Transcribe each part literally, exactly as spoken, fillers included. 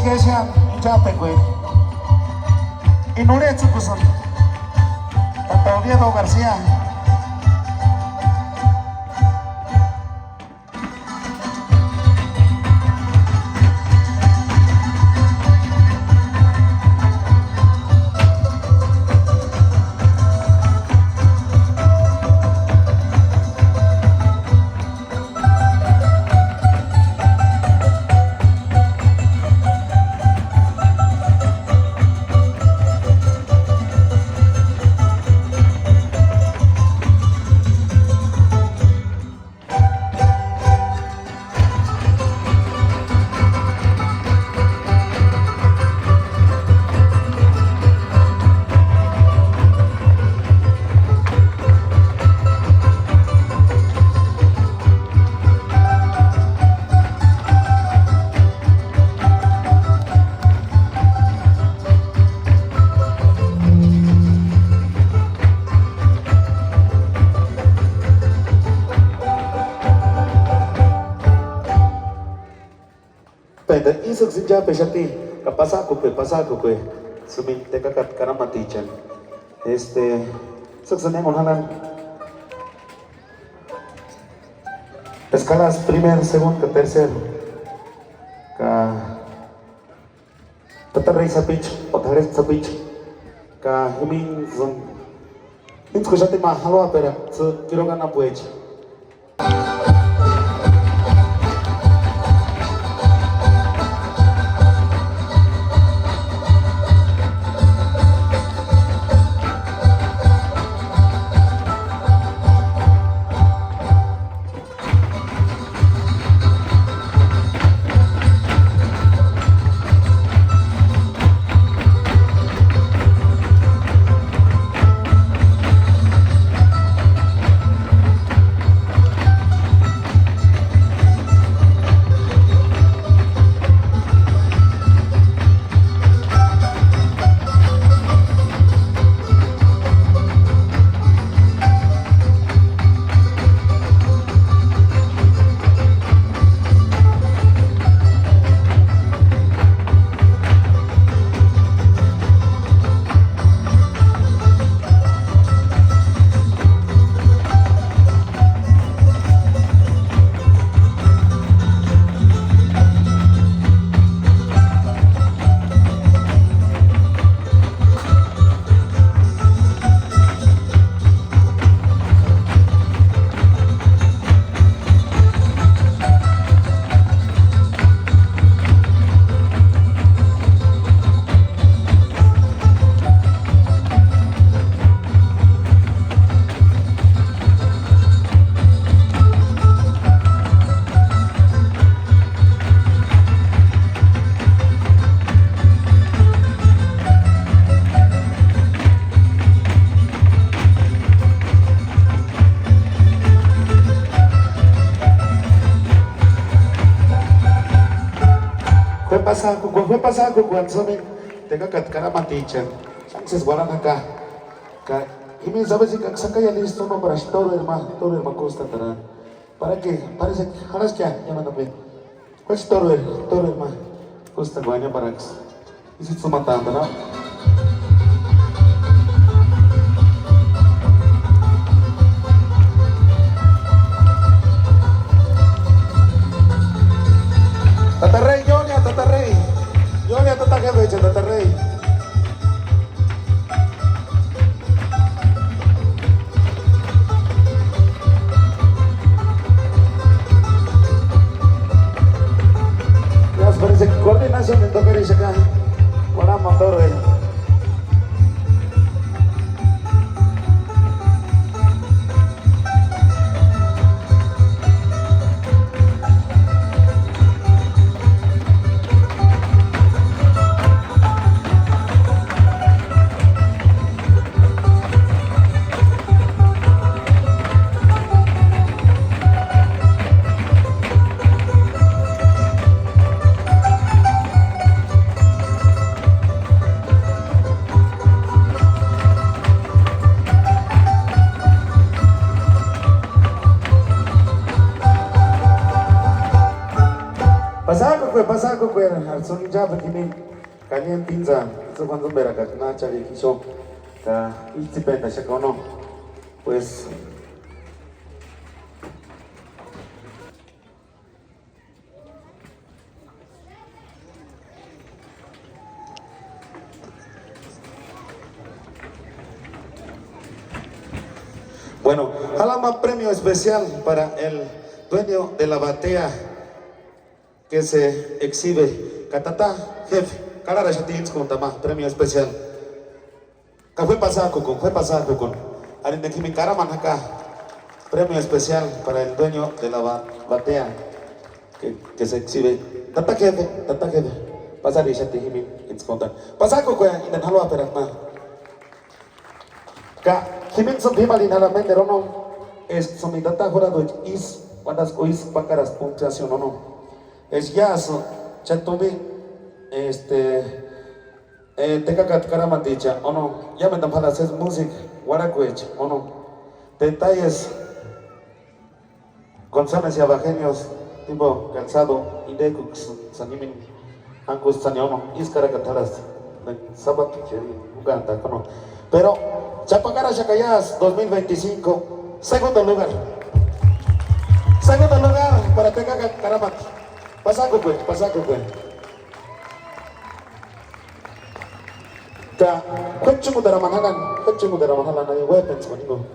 Ixeani inchajpekueri. Íntsï urhejtsïkusïnti tata Oviedo García. Pénda ísïksï inchajpexati ka pasakukue, pasakukue, sïmini tekakata karamatichani. Este, ísïksïni enga janani. Escalas primero, segundo, tercero. Ka tata rey sapichu, o t'arhespti sapichu, ka jimini íntskuxati ma jaluaperakua tsï kirokua anapuecha. Juepasï jukua, juepasï jukua sómeni tekakata karamatichani. Sánsesi uarhani jaka. Ka jimini sabesï ka sakaia listo no para tórero ma, tórero ma kústatarani. Para que, parece que jarhaskia ya mandakueni. Juátsï tórero, tórero ma kústakuani ya paraksï. Isï tsïmatantani. Tata Rey, Ionia, Tata Rey. Ionia, Tata Jefe, Tata Rey. Ya parece que coordinación en tocar ese acá. Buena motor, eh. Pasakukue, arsuni chapekini, kanientinza, itsï Juan Zumberakata na chari kisho, ka itsipentaxaka ono. Pues, bueno, alama premio especial para el dueño de la batea que se exhibe. Ka tata jefe, kararaxati íntskuntama premio especial. Ka fue pasakukuni, fue pasakukuni. Arinekimi karamani jaka. Premio especial para el dueño de la ba-, batea que, que se exhibe. Tata jefe, tata jefe. Pasarixati jimini íntskuntani. Pasakukue, indeni jaluaperakma. Ka jimini sïni p'ímarhini jarhani ménderu ono, eska sïni tata juraduecha isï uandaska o isï pakaraska puntuación ono. Eska iásï cha tumbi, este, eh, tekakata karamaticha ono, iámendu jarhasï sési músika uarhakuecha ono. Detalles. González y Abajenios, tipo Calzado, indekuksï sani jimini, jankusï sani ono, ísï karakata jarhasti, sábado jukantaka ono. Pero, cha pakaraxaka iásï dos mil veinticinco, segundo lugar. Segundo lugar para Tekaka Karamati. Pasakukue, pasakukue. Ka, k'uéri chingundaramanhanhani, k'uéri chingundaramanhanhani, uéjpentsï uaninguni.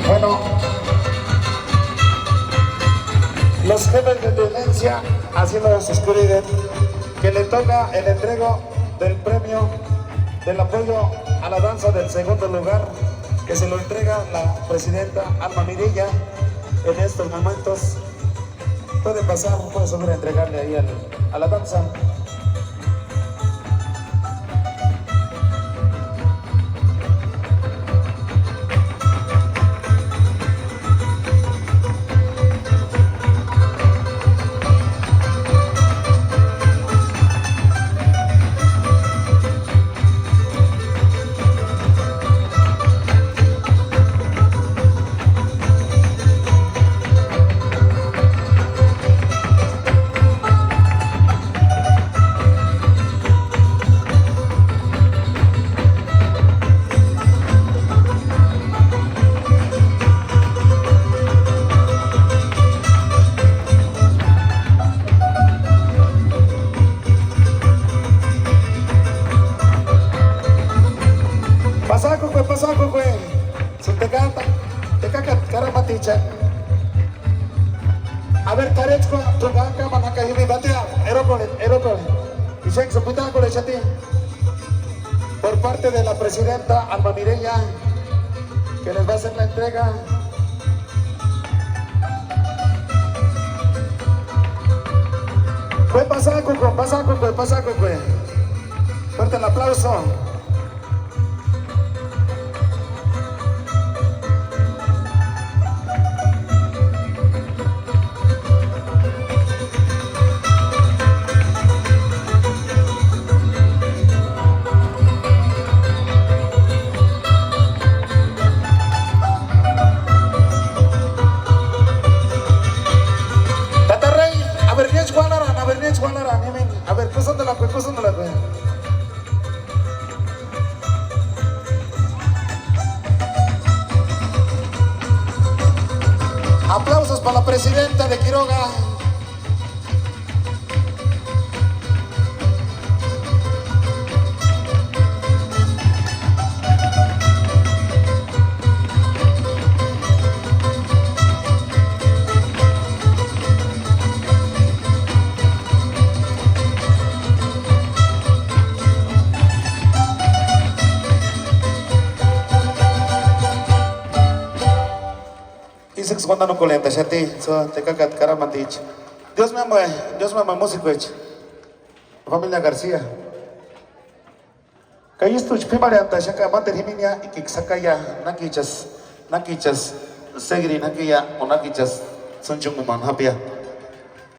Bueno, los jefes de tenencia así nos escriben que le toca el entrego del premio del apoyo a la danza del segundo lugar, que se lo entrega la presidenta Alma Mirilla en estos momentos. Puede pasar, puede subir a entregarle ahí al, a la danza. Pasakukue, su tekata, tekaka karamaticha. A ver, karechkua, tu gaka manaka hibi batea, erokole, erokole. Y se explica con el chatín. Por parte de la presidenta Alma Mireya, que les va a hacer la entrega. Pues pasakukue, pasakukue, pasakukue. Fuerte el aplauso. Tata Rey, a ver, niechi kuanarani, a ver, niechi kuanarani, a ver, kusandalakue, kusandalakue. Aplausos para la presidenta de Quiroga. Ísïksï uandani úkorhent'axati, so, tekakata karamaticha. Dios míamuae, Dios míamuae músikuecha. Familia García. Ka ístuchi p'ímarheantaxaka máteru jiminia, ikikua sakaia, nákichasï, nákichasï ségirini jakia o nákichasï tsúnchunkumani japia.